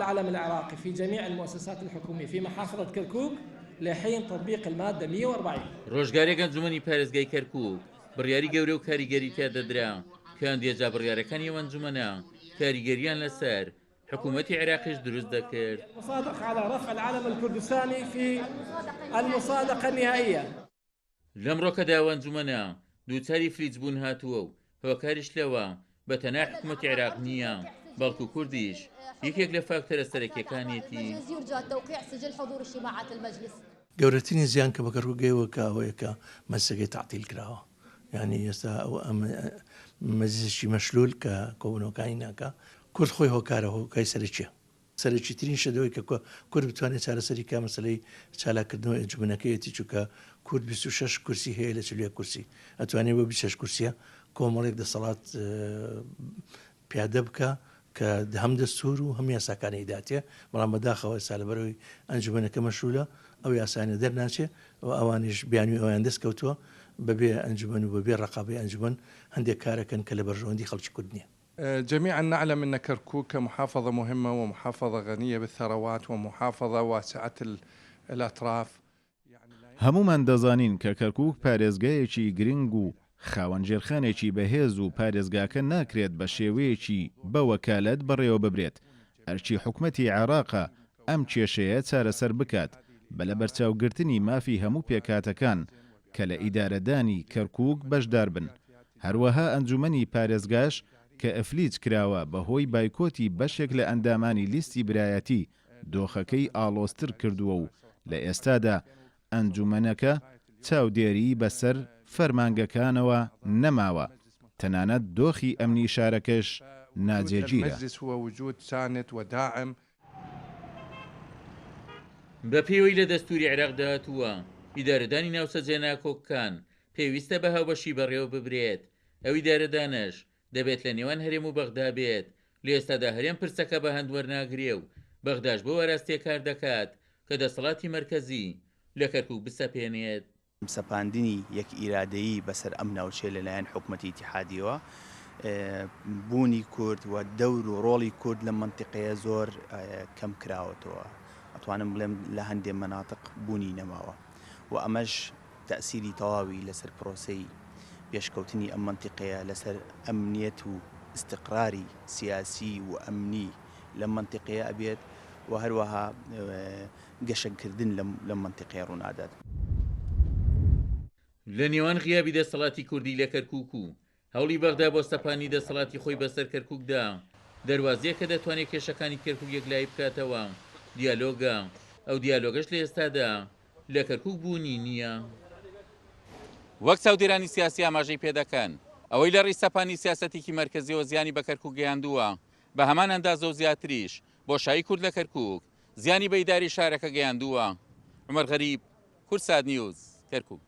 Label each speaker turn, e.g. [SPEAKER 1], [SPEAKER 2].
[SPEAKER 1] العلم العراقي في جميع المؤسسات الحكومية في محافظة كركوك لحين تطبيق المادة 140.
[SPEAKER 2] ڕۆژگارێک ئەنجومەنی پارێزگای کەرکوک بڕیاری گەورە و کاریگەری تیا دەدرا، کە هەندێ جا بڕیارەکانی ئەو ئەنجومەنە کاریگەرییان لەسەر حکوومەتی عێراقیش دروست دەکرد.
[SPEAKER 1] المصادقة على رفع العلم الكردستاني في المصادقة النهائية.
[SPEAKER 2] لەمڕۆکەدا ئەو ئەنجومەنە دووچاری فلیج بوون هاتووە و هۆکاریش لەوە بە تەنها حکومەتی عێراق نییە، بەڵکو کوردیش یەکێک لە فاکتەرە سەرەکیەکانیەتی.
[SPEAKER 3] گەورەترین زیان کە بە کەرکوک گەیوە کە ئەوەیە کە مەجلسەکەی تەعتیل کراوە یانی ئێستا ئەو مەجلسێکی مەشلول کە کۆبوونەوەکانی ناکا کورد خۆی هۆکارە هۆکای سەرەکیە. سەرەکیترین شت ئەوەی کە کورد بتوانێت چارەسەری کا مەسەلەی چالاککردنەوەی ئەنجومەنەکەیەتی چونکە کورد 26 کورسی هەیە لە 41 کورسی ئەتوانێت بۆ 26 کورسیە کۆمەڵێک دەسەڵات پیادە بکا کە هەم دەستور و هەم یاساکانی ئیداتیە بەڵام بەداخەوە ئێستا لەبەرئەوەی ئەنجومەنەکە مەشرولە ئەو یاسایانە دەرناچێ و ئەوانیش بیانوی ئەویان دەست کەوتووە بەبێ ئەنجومەن و بەبێ ڕەقابەی ئەنجومەن هەندێک کارەکەن کە لە بەرژەوەندی خەڵکی کورد نیە.
[SPEAKER 4] جميعا نعلم ان كركوك محافظة مهمة ومحافظة غنية بالثروات ومحافظة واسعة الأطراف.
[SPEAKER 5] هەموومان دەزانین کە کەرکوک پارێزگایەکی گرنگ و خاوەن ژێرخانێکی بەهێز و پارێزگاکە ناکرێت بە شێوەیەکی بە وەکالەت بەڕێوەببرێت، ئەرکی حکومەتی عێراقە ئەم کێشەیە چارەسەر بکات بە لەبەرچاوگرتنی مافی هەموو پێکهاتەکان کە لە ئیدارەدانی کەرکوک بەشداربن، هەروەها ئەنجومەنی پارێزگاش کە ئفلیج کراوە بەهۆی بایکۆتی بەشێک لە ئەندامانی لیستی برایەتی دۆخەکەی ئاڵۆزتر کردووە و لە ئێستادا ئەنجومەنەکە چاودێریی بەسەر فەرمانگەکانەوە نەماوە، تەنانەت دۆخی ئەمنی شارەکەش ناجێگیرە.
[SPEAKER 2] بەپێی ئەوەی لە دەستووری عێراقدا هاتووە، ئیدارەدانی ناوچە جێناکۆکەکان پێویستە بە هاوبەشی بەڕێوەببرێت، ئەو ئیدارەدانەش دەبێت لە نێوان هەرێم و بەغدا بێت، لە ئێستادا هەرێم پرسەکە بە هەند وەرناگرێ و بەغداش بەو ئاراستەیە کار دەکات کە دەسەڵاتی مەرکەزی لە کەرکوک بسەپێنێت.
[SPEAKER 6] سەپاندنی یەک ئیرادەیی بەسەر ئەم ناوچەیە لەلایەن حکومەتی ئیتیحادیەوە، بوونی کورد و دەور و ڕۆڵی کورد لەم مەنتیقەیە زۆر کەم کراوەتەوە، ئەتوانم بڵێم لە هەندێ مەناتق بوونی نەماوە و ئەمەش تەئسیری تەواوی لەسەر پرۆسەی پێشکەوتنی ئەم مەنتیقەیە، لەسەر ئەمنیەت و ئیستقراری سیاسی و ئەمنی لەم مەنتیقەیە ئەبێت و هەروەها گەشەکردن لەم مەنتیقەیە ڕوونادات.
[SPEAKER 2] لە نێوان غیابی دەسەڵاتی کوردی لە کەرکوک و هەوڵی بەغدا بۆ سەپاندنی دەسەڵاتی خۆی بەسەر کەرکوکدا، دەروازەیەک کە دەتوانێت کێشەکانی کەرکوک یەکلایی بکاتەوە، دیالۆگە، ئەو دیالۆگەش لە ئێستادا لە کەرکوک بوونی نییە. وەک چاودێرانی سیاسی ئاماژەی پێدەکەن، ئەوەی لە ڕێی سەپاندنی سیاسەتێکی مەرکەزییەوە زیانی بە کەرکوک گەیاندووە، بە هەمان ئەندازە و زیاتریش بۆشایی کورد لە کەرکوک زیانی بە ئیدارەی شارەکە گەیاندووە. عومەر غەریب، کوردسات نیوز، کەرکوک.